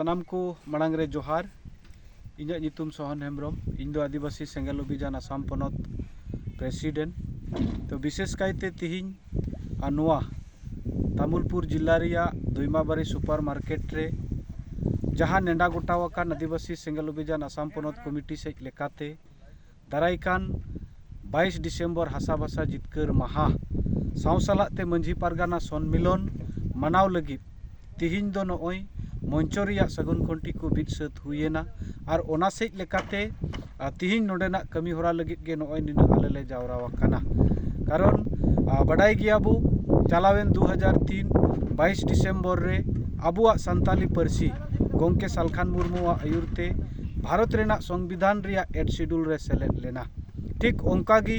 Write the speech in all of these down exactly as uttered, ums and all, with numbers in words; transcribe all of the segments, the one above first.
ᱥᱟᱱᱟᱢ ᱠᱚ ᱢᱟᱲᱟᱝ ᱨᱮ ᱡᱚᱦᱟᱨ᱾ ᱤᱧᱟᱹᱜ ᱧᱩᱛᱩᱢ ᱥᱚᱦᱚᱱ ᱦᱮᱢᱵᱨᱚᱢ᱾ ᱤᱧ ᱫᱚ ᱟᱹᱫᱤᱵᱟᱹᱥᱤ ᱥᱮᱸᱜᱮᱞ ᱚᱵᱷᱤᱡᱟᱱ ᱟᱥᱟᱢ ᱯᱚᱱᱚᱛ ᱯᱨᱮᱥᱤᱰᱮᱱᱴ᱾ ᱛᱚ, ᱵᱤᱥᱮᱥ ᱠᱟᱭᱛᱮ ᱛᱤᱦᱤᱧ ᱟᱨ ᱱᱚᱣᱟ ᱛᱟᱢᱩᱞᱯᱩᱨ ᱡᱤᱞᱟ ᱨᱮᱭᱟᱜ ᱫᱩᱭᱢᱟᱵᱟᱨᱤ ᱥᱩᱯᱟᱨ ᱢᱟᱨᱠᱮᱴ ᱨᱮ ᱡᱟᱦᱟᱸ ᱱᱮᱰᱟ ᱜᱚᱴᱟᱣ ᱟᱠᱟᱱ ᱟᱹᱫᱤᱵᱟᱹᱥᱤ ᱥᱮᱸᱜᱮᱞ ᱚᱵᱷᱤᱡᱟᱱ ᱟᱥᱟᱢ ᱯᱚᱱᱚᱛ ᱠᱚᱢᱤᱴᱤ ᱥᱮᱫ ᱞᱮᱠᱟᱛᱮ, ᱫᱟᱨᱟᱭ ᱠᱟᱱ ᱵᱟᱭᱤᱥ ᱰᱤᱥᱮᱢᱵᱚᱨ ᱦᱟᱥᱟ ᱵᱷᱟᱥᱟ ᱡᱤᱛᱠᱟᱹᱨ ᱢᱟᱦᱟ ᱥᱟᱶ ᱥᱟᱞᱟᱜ ᱛᱮ ᱢᱟᱹᱡᱷᱤ ᱯᱟᱨᱜᱟᱱᱟ ᱥᱚᱱᱢᱤᱞᱚᱱ ᱢᱟᱱᱟᱣ ᱞᱟᱹᱜᱤᱫ ᱛᱤᱦᱤᱧ ᱫᱚ ᱱᱚᱜᱼᱚᱭ ᱢᱚᱧᱪᱚ ᱨᱮᱭᱟᱜ ᱥᱟᱹᱜᱩᱱ ᱠᱷᱩᱱᱴᱤ ᱠᱚ ᱵᱤᱫ ᱥᱟᱹᱛ ᱦᱩᱭᱮᱱᱟ᱾ ᱟᱨ ᱚᱱᱟ ᱥᱮᱡ ᱞᱮᱠᱟᱛᱮ, ᱟᱨ ᱛᱤᱦᱤᱧ ᱱᱚᱰᱮᱱᱟᱜ ᱠᱟᱹᱢᱤ ᱦᱚᱨᱟ ᱞᱟᱹᱜᱤᱫ ᱜᱮ ᱱᱚᱜᱼᱚᱭ ᱱᱤᱱᱟᱹᱜ ᱟᱞᱮ ᱞᱮ ᱡᱟᱣᱨᱟ ᱟᱠᱟᱱᱟ᱾ ᱠᱟᱨᱚᱱ, ᱟᱨ ᱵᱟᱰᱟᱭ ᱜᱮᱭᱟᱵᱚ, ᱪᱟᱞᱟᱣᱮᱱ ᱫᱩ ᱦᱟᱡᱟᱨ ᱛᱤᱱ ᱵᱟᱭᱤᱥ ᱰᱤᱥᱮᱢᱵᱚᱨ ᱨᱮ ᱟᱵᱚᱣᱟᱜ ᱥᱟᱱᱛᱟᱞᱤ ᱯᱟᱹᱨᱥᱤ ᱜᱚᱢᱠᱮ ᱥᱟᱞᱠᱷᱟᱱ ᱢᱩᱨᱢᱩᱣᱟᱜ ᱟᱹᱭᱩᱨ ᱛᱮ ᱵᱷᱟᱨᱚᱛ ᱨᱮᱱᱟᱜ ᱥᱚᱝᱵᱤᱫᱷᱟᱱ ᱨᱮᱭᱟᱜ ᱮᱰ ᱥᱤᱰᱩᱞ ᱨᱮ ᱥᱮᱞᱮᱫ ᱞᱮᱱᱟ᱾ ᱴᱷᱤᱠ ᱚᱱᱠᱟᱜᱮ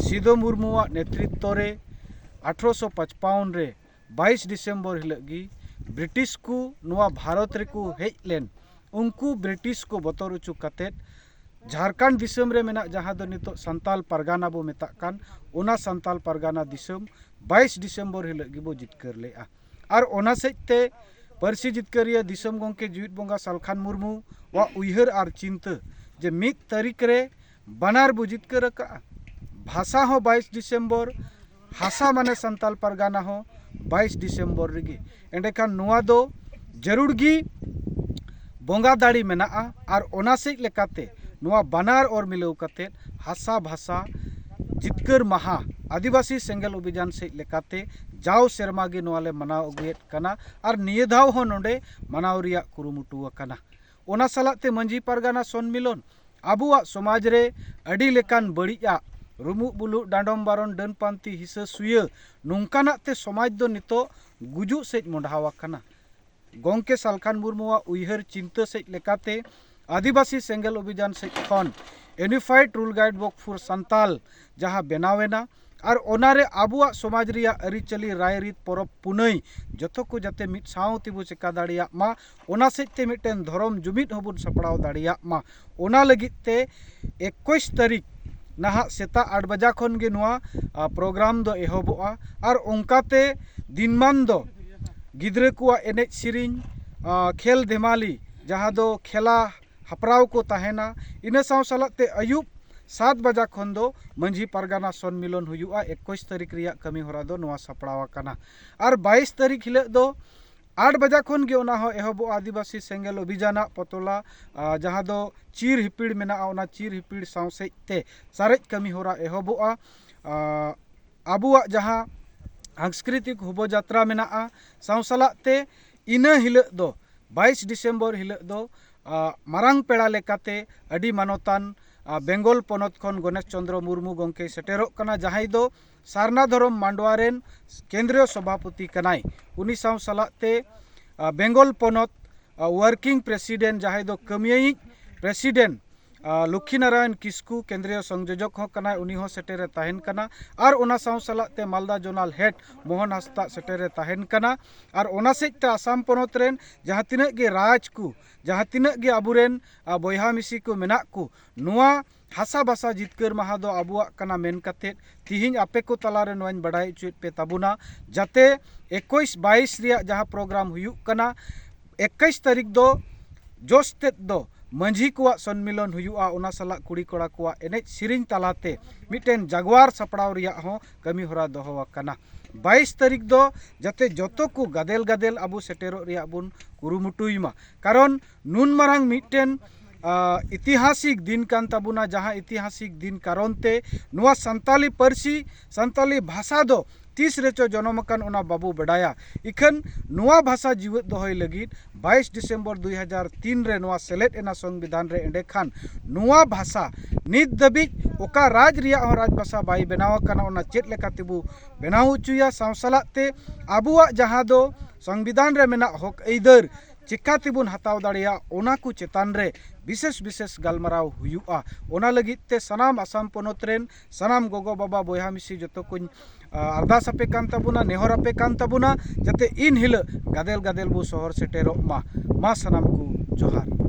ᱥᱤᱫᱚ ᱢᱩᱨᱢᱩᱣᱟᱜ ᱱᱮᱛᱨᱤᱛᱛᱚ ᱨᱮ ᱟᱴᱷᱨᱚᱥᱚ ᱯᱟᱸᱪᱯᱟᱣᱚᱱ ᱨᱮ ᱵᱟᱭᱤᱥ ᱰᱤᱥᱮᱢᱵᱚᱨ ᱦᱤᱞᱳᱜ ᱜᱮ ᱵᱨᱤᱴᱤᱥ ᱠᱚ ᱱᱚᱣᱟ ᱵᱷᱟᱨᱚᱛ ᱨᱮᱠᱚ ᱦᱮᱡ ᱞᱮᱱ, ᱩᱱᱠᱩ ᱵᱨᱤᱴᱤᱥ ᱠᱚ ᱵᱚᱛᱚᱨ ᱦᱚᱪᱚ ᱠᱟᱛᱮᱫ ᱡᱷᱟᱲᱠᱷᱚᱸᱰ ᱫᱤᱥᱚᱢ ᱨᱮ ᱢᱮᱱᱟᱜ, ᱡᱟᱦᱟᱸ ᱫᱚ ᱱᱤᱛᱚᱜ ᱥᱟᱱᱛᱟᱞ ᱯᱟᱨᱜᱟᱱᱟ ᱵᱚ ᱢᱮᱛᱟᱜ ᱠᱟᱱ, ᱚᱱᱟ ᱥᱟᱱᱛᱟᱞ ᱯᱟᱨᱜᱟᱱᱟ ᱫᱤᱥᱚᱢ ᱵᱟᱭᱤᱥ ᱰᱤᱥᱮᱢᱵᱚᱨ ᱦᱤᱞᱳᱜ ᱜᱮᱵᱚ ᱡᱤᱛᱠᱟᱹᱨ ᱞᱮᱫᱼᱟ᱾ ᱟᱨ ᱚᱱᱟ ᱥᱮᱫ ᱛᱮ ᱯᱟᱹᱨᱥᱤ ᱡᱤᱛᱠᱟᱹᱨᱤᱭᱟᱹ ᱫᱤᱥᱚᱢ ᱜᱚᱢᱠᱮ ᱡᱤᱣᱤᱫ ᱵᱚᱸᱜᱟ ᱥᱟᱞᱠᱷᱟᱱ ᱢᱩᱨᱢᱩᱣᱟᱜ ᱩᱭᱦᱟᱹᱨ ᱟᱨ ᱪᱤᱱᱛᱟᱹ ᱡᱮ ᱢᱤᱫ ᱛᱟᱹᱨᱤᱠᱷ ᱨᱮ ᱵᱟᱱᱟᱨ ᱵᱚ ᱡᱤᱛᱠᱟᱹᱨ ᱟᱠᱟᱫᱼᱟ, ᱵᱷᱟᱥᱟ ᱦᱚᱸ ᱵᱟᱭᱤᱥ ᱰᱤᱥᱮᱢᱵᱚᱨ, ᱦᱟᱥᱟ ᱢᱟᱱᱮ ᱥᱟᱱᱛᱟᱞ ᱯᱟᱨᱜᱟᱱᱟ ᱦᱚᱸ ᱵᱟᱭᱤᱥ ᱰᱤᱥᱮᱢᱵᱚᱨ ᱨᱮᱜᱮ᱾ ᱮᱸᱰᱮᱠᱷᱟᱱ ᱱᱚᱣᱟ ᱫᱚ ᱡᱟᱹᱨᱩᱲ ᱜᱮ ᱵᱚᱸᱜᱟ ᱫᱟᱲᱮ ᱢᱮᱱᱟᱜᱼᱟ᱾ ᱟᱨ ᱚᱱᱟ ᱥᱮᱡ ᱞᱮᱠᱟᱛᱮ ᱱᱚᱣᱟ ᱵᱟᱱᱟᱨ ᱚᱨ ᱢᱤᱞᱟᱹᱣ ᱠᱟᱛᱮ ᱦᱟᱥᱟ ᱵᱷᱟᱥᱟ ᱡᱤᱛᱠᱟᱹᱨ ᱢᱟᱦᱟ ᱟᱹᱫᱤᱵᱟᱹᱥᱤ ᱥᱮᱸᱜᱮᱞ ᱚᱵᱷᱤᱡᱟᱱ ᱥᱮᱡ ᱞᱮᱠᱟᱛᱮ ᱡᱟᱣ ᱥᱮᱨᱢᱟ ᱜᱮ ᱱᱚᱣᱟ ᱞᱮ ᱢᱟᱱᱟᱣ ᱟᱹᱜᱩᱭᱮᱫ ᱠᱟᱱᱟ᱾ ᱟᱨ ᱱᱤᱭᱟᱹ ᱫᱷᱟᱣ ᱦᱚᱸ ᱱᱚᱰᱮ ᱢᱟᱱᱟᱣ ᱨᱮᱭᱟᱜ ᱠᱩᱨᱩᱢᱩᱴᱩ ᱟᱠᱟᱱᱟ᱾ ᱚᱱᱟ ᱥᱟᱞᱟᱜ ᱛᱮ ᱢᱟᱹᱡᱷᱤ ᱯᱟᱨᱜᱟᱱᱟ ᱥᱚᱱᱢᱤᱞᱚᱱ ᱟᱵᱚᱣᱟᱜ ᱥᱚᱢᱟᱡᱽ ᱨᱮ ᱟᱹᱰᱤ ᱞᱮᱠᱟᱱ ᱵᱟᱹᱲᱤᱡᱟᱜ, ᱨᱩᱢᱩᱜ ᱵᱩᱞᱩᱜ, ᱰᱟᱸᱰᱚᱢ ᱵᱟᱨᱚᱱ, ᱰᱟᱹᱱ ᱯᱟᱱᱛᱤ, ᱦᱤᱥᱟᱹ ᱥᱩᱭᱟᱹ, ᱱᱚᱝᱠᱟᱱᱟᱜ ᱛᱮ ᱥᱚᱢᱟᱡᱽ ᱫᱚ ᱱᱤᱛᱚᱜ ᱜᱩᱡᱩᱜ ᱥᱮᱡ ᱢᱚᱸᱰᱷᱟᱣ ᱟᱠᱟᱱᱟ᱾ ᱜᱚᱢᱠᱮ ᱥᱟᱞᱠᱷᱟᱱ ᱢᱩᱨᱢᱩᱣᱟᱜ ᱩᱭᱦᱟᱹᱨ ᱪᱤᱱᱛᱟᱹ ᱥᱮᱡ ᱞᱮᱠᱟᱛᱮ ᱟᱹᱫᱤᱵᱟᱹᱥᱤ ᱥᱮᱸᱜᱮᱞ ᱚᱵᱷᱤᱡᱟᱱ ᱥᱮᱡ ᱠᱷᱚᱱ Unified Rule Guide Book for Santal ᱡᱟᱦᱟᱸ ᱵᱮᱱᱟᱣ ᱮᱱᱟ, ᱟᱨ ᱚᱱᱟᱨᱮ ᱟᱵᱚᱣᱟᱜ ᱥᱚᱢᱟᱡᱽ ᱨᱮᱭᱟᱜ ᱟᱹᱨᱤᱪᱟᱹᱞᱤ, ᱨᱟᱭᱨᱤᱛ, ᱯᱚᱨᱚᱵᱽ ᱯᱩᱱᱟᱹᱭ ᱡᱚᱛᱚ ᱠᱚ ᱡᱟᱛᱮ ᱢᱤᱫ ᱥᱟᱶ ᱛᱮᱵᱚ ᱪᱮᱠᱟ ᱫᱟᱲᱮᱭᱟᱜ ᱢᱟ, ᱚᱱᱟ ᱥᱮᱡ ᱛᱮ ᱢᱤᱫᱴᱮᱱ ᱫᱷᱚᱨᱚᱢ ᱡᱩᱢᱤᱫ ᱦᱚᱸᱵᱚᱱ ᱥᱟᱯᱲᱟᱣ ᱫᱟᱲᱮᱭᱟᱜ ᱢᱟ᱾ ᱚᱱᱟ ᱞᱟᱹᱜᱤᱫ ᱛᱮ ᱮᱠᱩᱥ ᱛᱟᱹᱨᱤᱠᱷ ᱱᱟᱦᱟᱜ ᱥᱮᱛᱟᱜ ᱟᱴ ᱵᱟᱡᱟ ᱠᱷᱚᱱ ᱜᱮ ᱱᱚᱣᱟ, ᱟ, ᱯᱨᱳᱜᱨᱟᱢ ᱫᱚ ᱮᱦᱚᱵᱚᱜᱼᱟ᱾ ᱟᱨ ᱚᱱᱠᱟᱛᱮ ᱫᱤᱱᱢᱟᱱ ᱫᱚ ᱜᱤᱫᱽᱨᱟᱹ ᱠᱚᱣᱟᱜ ᱮᱱᱮᱡ ᱥᱮᱨᱮᱧ, ᱟᱸ, ᱠᱷᱮᱞ ᱫᱷᱮᱢᱟᱞᱤ, ᱡᱟᱦᱟᱸ ᱫᱚ ᱠᱷᱮᱞᱟ ᱦᱟᱯᱲᱟᱣ ᱠᱚ ᱛᱟᱦᱮᱱᱟ᱾ ᱤᱱᱟᱹ ᱥᱟᱶ ᱥᱟᱞᱟᱜ ᱛᱮ ᱟᱹᱭᱩᱵ ᱥᱟᱛ ᱵᱟᱡᱟ ᱠᱷᱚᱱ ᱫᱚ ᱢᱟᱹᱡᱷᱤ ᱯᱟᱨᱜᱟᱱᱟ ᱥᱚᱱᱢᱤᱞᱚᱱ ᱦᱩᱭᱩᱜᱼᱟ᱾ ᱮᱠᱩᱥ ᱛᱟᱹᱨᱤᱠᱷ ᱨᱮᱭᱟᱜ ᱠᱟᱹᱢᱤ ᱦᱚᱨᱟ ᱫᱚ ᱱᱚᱣᱟ ᱥᱟᱯᱲᱟᱣ ᱟᱠᱟᱱᱟ᱾ ᱟᱨ ᱵᱟᱭᱤᱥ ᱛᱟᱹᱨᱤᱠᱷ ᱦᱤᱞᱳᱜ ᱫᱚ ᱟᱴ ᱵᱟᱡᱟ ᱠᱷᱚᱱ ᱜᱮ ᱚᱱᱟ ᱦᱚᱸ ᱮᱦᱚᱵᱚᱜᱼᱟ᱾ ᱟᱹᱫᱤᱵᱟᱹᱥᱤ ᱥᱮᱸᱜᱮᱞ ᱚᱵᱷᱤᱡᱟᱱᱟᱜ ᱯᱚᱛᱚᱞᱟ, ᱟᱸ, ᱡᱟᱦᱟᱸ ᱫᱚ ᱪᱤᱨ ᱦᱤᱯᱤᱲ ᱢᱮᱱᱟᱜᱼᱟ, ᱚᱱᱟ ᱪᱤᱨ ᱦᱤᱯᱤᱲ ᱥᱟᱶ ᱥᱮᱡ ᱛᱮ ᱥᱟᱨᱮᱡ ᱠᱟᱹᱢᱤ ᱦᱚᱨᱟ ᱮᱦᱚᱵᱚᱜᱼᱟ᱾ ᱟᱸ, ᱟᱵᱚᱣᱟᱜ ᱡᱟᱦᱟᱸ ᱥᱟᱝᱥᱠᱨᱤᱛᱤᱠ ᱦᱚᱵᱚ ᱡᱟᱛᱨᱟ ᱢᱮᱱᱟᱜᱼᱟ, ᱥᱟᱶ ᱥᱟᱞᱟᱜ ᱛᱮ ᱤᱱᱟᱹ ᱦᱤᱞᱳᱜ ᱫᱚ, ᱵᱟᱭᱤᱥ ᱰᱤᱥᱮᱢᱵᱚᱨ ᱦᱤᱞᱳᱜ ᱫᱚ, ᱟᱸ, ᱢᱟᱨᱟᱝ ᱯᱮᱲᱟ ᱞᱮᱠᱟᱛᱮ ᱟᱹᱰᱤ ᱢᱟᱱᱚᱛᱟᱱ, ᱟᱸ, ᱵᱮᱝᱜᱚᱞ ᱯᱚᱱᱚᱛ ᱠᱷᱚᱱ ᱜᱚᱱᱮᱥ ᱪᱚᱸᱫᱽᱨᱚ ᱢᱩᱨᱢᱩ ᱜᱚᱢᱠᱮᱭ ᱥᱮᱴᱮᱨᱚᱜ ᱠᱟᱱᱟ, ᱡᱟᱦᱟᱸᱭ ᱫᱚ ᱥᱟᱨᱱᱟ ᱫᱷᱚᱨᱚᱢ ᱢᱟᱰᱣᱟ ᱨᱮᱱ ᱠᱮᱱᱫᱨᱤᱭᱚ ᱥᱚᱵᱷᱟᱯᱚᱛᱤ ᱠᱟᱱᱟᱭ᱾ ᱩᱱᱤ ᱥᱟᱶ ᱥᱟᱞᱟᱜ ᱛᱮ, ᱟᱸ, ᱵᱮᱝᱜᱚᱞ ᱯᱚᱱᱚᱛ, ᱟᱸ, ᱣᱟᱨᱠᱤᱝ ᱯᱨᱮᱥᱤᱰᱮᱱᱴ, ᱡᱟᱦᱟᱸᱭ ᱫᱚ ᱠᱟᱹᱢᱤᱭᱟᱹᱭᱤᱡ ᱯᱨᱮᱥᱤᱰᱮᱱᱴ, ᱟᱸ, ᱞᱚᱠᱠᱷᱤ ᱱᱟᱨᱟᱭᱚᱱ ᱠᱤᱥᱠᱩ, ᱠᱮᱱᱫᱨᱤᱭᱚ ᱥᱚᱝᱡᱳᱡᱚᱠ ᱦᱚᱸ ᱠᱟᱱᱟᱭ, ᱩᱱᱤ ᱦᱚᱸ ᱥᱮᱴᱮᱨᱮ ᱛᱟᱦᱮᱱ ᱠᱟᱱᱟ᱾ ᱟᱨ ᱚᱱᱟ ᱥᱟᱶ ᱥᱟᱞᱟᱜ ᱛᱮ ᱢᱟᱞᱫᱟ ᱡᱳᱱᱟᱞ ᱦᱮᱰ ᱢᱳᱦᱚᱱ ᱦᱟᱸᱥᱫᱟᱜ ᱥᱮᱴᱮᱨᱮ ᱛᱟᱦᱮᱱ ᱠᱟᱱᱟ᱾ ᱟᱨ ᱚᱱᱟ ᱥᱮᱡ ᱛᱮ ᱟᱥᱟᱢ ᱯᱚᱱᱚᱛ ᱨᱮᱱ ᱡᱟᱦᱟᱸ ᱛᱤᱱᱟᱹᱜ ᱜᱮ ᱨᱟᱡᱽ ᱠᱚ, ᱡᱟᱦᱟᱸ ᱛᱤᱱᱟᱹᱜ ᱜᱮ ᱟᱵᱚᱨᱮᱱ, ᱟᱸ, ᱵᱚᱭᱦᱟ ᱢᱤᱥᱤ ᱠᱚ ᱢᱮᱱᱟᱜ ᱠᱚ, ᱱᱚᱣᱟ ᱦᱟᱥᱟ ᱵᱷᱟᱥᱟ ᱡᱤᱛᱠᱟᱹᱨ ᱢᱟᱦᱟ ᱫᱚ ᱟᱵᱚᱣᱟᱜ ᱠᱟᱱᱟ ᱢᱮᱱ ᱠᱟᱛᱮᱫ ᱛᱤᱦᱤᱧ ᱟᱯᱮ ᱠᱚ ᱛᱟᱞᱟᱨᱮ ᱱᱚᱣᱟᱧ ᱵᱟᱰᱟᱭ ᱦᱚᱪᱚᱭᱮᱫ ᱯᱮ ᱛᱟᱵᱚᱱᱟ, ᱡᱟᱛᱮ ᱮᱠᱩᱥ ᱵᱟᱭᱤᱥ ᱨᱮᱭᱟᱜ ᱡᱟᱦᱟᱸ ᱯᱨᱳᱜᱨᱟᱢ ᱦᱩᱭᱩᱜ ᱠᱟᱱᱟ, ᱮᱠᱩᱥ ᱛᱟᱹᱨᱤᱠᱷ ᱫᱚ ᱡᱚᱥ ᱛᱮᱫ ᱫᱚ ᱢᱟᱹᱡᱷᱤ ᱠᱚᱣᱟᱜ ᱥᱚᱱᱢᱤᱞᱚᱱ ᱦᱩᱭᱩᱜᱼᱟ, ᱚᱱᱟ ᱥᱟᱞᱟᱜ ᱠᱩᱲᱤ ᱠᱚᱲᱟ ᱠᱚᱣᱟᱜ ᱮᱱᱮᱡ ᱥᱮᱨᱮᱧ ᱛᱟᱞᱟᱛᱮ ᱢᱤᱫᱴᱮᱱ ᱡᱟᱜᱽᱣᱟᱨ ᱥᱟᱯᱲᱟᱣ ᱨᱮᱭᱟᱜ ᱦᱚᱸ ᱠᱟᱹᱢᱤ ᱦᱚᱨᱟ ᱫᱚᱦᱚ ᱟᱠᱟᱱᱟ᱾ ᱵᱟᱭᱤᱥ ᱛᱟᱹᱨᱤᱠᱷ ᱫᱚ ᱡᱟᱛᱮ ᱡᱚᱛᱚ ᱠᱚ ᱜᱟᱫᱮᱞ ᱜᱟᱫᱮᱞ ᱟᱵᱚ ᱥᱮᱴᱮᱨᱚᱜ ᱨᱮᱭᱟᱜ ᱵᱚᱱ ᱠᱩᱨᱩᱢᱩᱴᱩᱭ ᱢᱟ, ᱠᱟᱨᱚᱱ ᱱᱩᱱ ᱢᱟᱨᱟᱝ ᱢᱤᱫᱴᱮᱱ, ᱟᱸ, ᱤᱛᱤᱦᱟᱥᱤᱠ ᱫᱤᱱ ᱠᱟᱱ ᱛᱟᱵᱚᱱᱟ, ᱡᱟᱦᱟᱸ ᱤᱛᱤᱦᱟᱥᱤᱠ ᱫᱤᱱ ᱠᱟᱨᱚᱱ ᱛᱮ ᱱᱚᱣᱟ ᱥᱟᱱᱛᱟᱞᱤ ᱯᱟᱹᱨᱥᱤ, ᱥᱟᱱᱛᱟᱞᱤ ᱵᱷᱟᱥᱟ ᱫᱚ ᱛᱤᱥ ᱨᱮᱪᱚ ᱡᱚᱱᱚᱢ ᱟᱠᱟᱱ, ᱚᱱᱟ ᱵᱟᱵᱚ ᱵᱟᱰᱟᱭᱟ᱾ ᱤᱠᱷᱟᱹᱱ ᱱᱚᱣᱟ ᱵᱷᱟᱥᱟ ᱡᱤᱣᱮᱫ ᱫᱚᱦᱚᱭ ᱞᱟᱹᱜᱤᱫ ᱵᱟᱭᱤᱥ ᱰᱤᱥᱮᱢᱵᱚᱨ ᱫᱩᱭ ᱦᱟᱡᱟᱨ ᱛᱤᱱ ᱨᱮ ᱱᱚᱣᱟ ᱥᱮᱞᱮᱫ ᱮᱱᱟ ᱥᱚᱝᱵᱤᱫᱷᱟᱱ ᱨᱮ᱾ ᱮᱸᱰᱮᱠᱷᱟᱱ ᱱᱚᱣᱟ ᱵᱷᱟᱥᱟ ᱱᱤᱛ ᱫᱷᱟᱹᱵᱤᱡ ᱚᱠᱟ ᱨᱟᱡᱽ ᱨᱮᱭᱟᱜ ᱦᱚᱸ ᱨᱟᱡᱽ ᱵᱷᱟᱥᱟ ᱵᱟᱭ ᱵᱮᱱᱟᱣ ᱟᱠᱟᱱᱟ, ᱚᱱᱟ ᱪᱮᱫ ᱞᱮᱠᱟ ᱛᱮᱵᱚ ᱵᱮᱱᱟᱣ ᱦᱚᱪᱚᱭᱟ, ᱥᱟᱶ ᱥᱟᱞᱟᱜ ᱛᱮ ᱟᱵᱚᱣᱟᱜ ᱡᱟᱦᱟᱸ ᱫᱚ ᱥᱚᱝᱵᱤᱫᱷᱟᱱ ᱨᱮ ᱢᱮᱱᱟᱜ ᱦᱚᱠ ᱟᱹᱭᱫᱟᱹᱨ ᱪᱮᱠᱟ ᱛᱮᱵᱚᱱ ᱦᱟᱛᱟᱣ ᱫᱟᱲᱮᱭᱟᱜ, ᱚᱱᱟ ᱠᱚ ᱪᱮᱛᱟᱱ ᱨᱮ ᱵᱤᱥᱮᱥ ᱵᱤᱥᱮᱥ ᱜᱟᱞᱢᱟᱨᱟᱣ ᱦᱩᱭᱩᱜᱼᱟ᱾ ᱚᱱᱟ ᱞᱟᱹᱜᱤᱫ ᱛᱮ ᱥᱟᱱᱟᱢ ᱟᱥᱟᱢ ᱯᱚᱱᱚᱛ ᱨᱮᱱ ᱥᱟᱱᱟᱢ ᱜᱚᱜᱚ ᱵᱟᱵᱟ ᱵᱚᱭᱦᱟ ᱢᱤᱥᱤ ᱡᱚᱛᱚ ᱠᱚᱧ, ᱟ, ᱟᱨᱫᱟᱥ ᱟᱯᱮ ᱠᱟᱱ ᱛᱟᱵᱚᱱᱟ, ᱱᱮᱦᱚᱨ ᱟᱯᱮ ᱠᱟᱱ ᱛᱟᱵᱚᱱᱟ, ᱡᱟᱛᱮ ᱤᱱ ᱦᱤᱞᱳᱜ ᱜᱟᱫᱮᱞ ᱜᱟᱫᱮᱞ ᱵᱚ ᱥᱚᱦᱚᱨ ᱥᱮᱴᱮᱨᱚᱜ ᱢᱟ᱾ ᱢᱟ ᱥᱟᱱᱟᱢ ᱠᱚ ᱡᱚᱦᱟᱨ᱾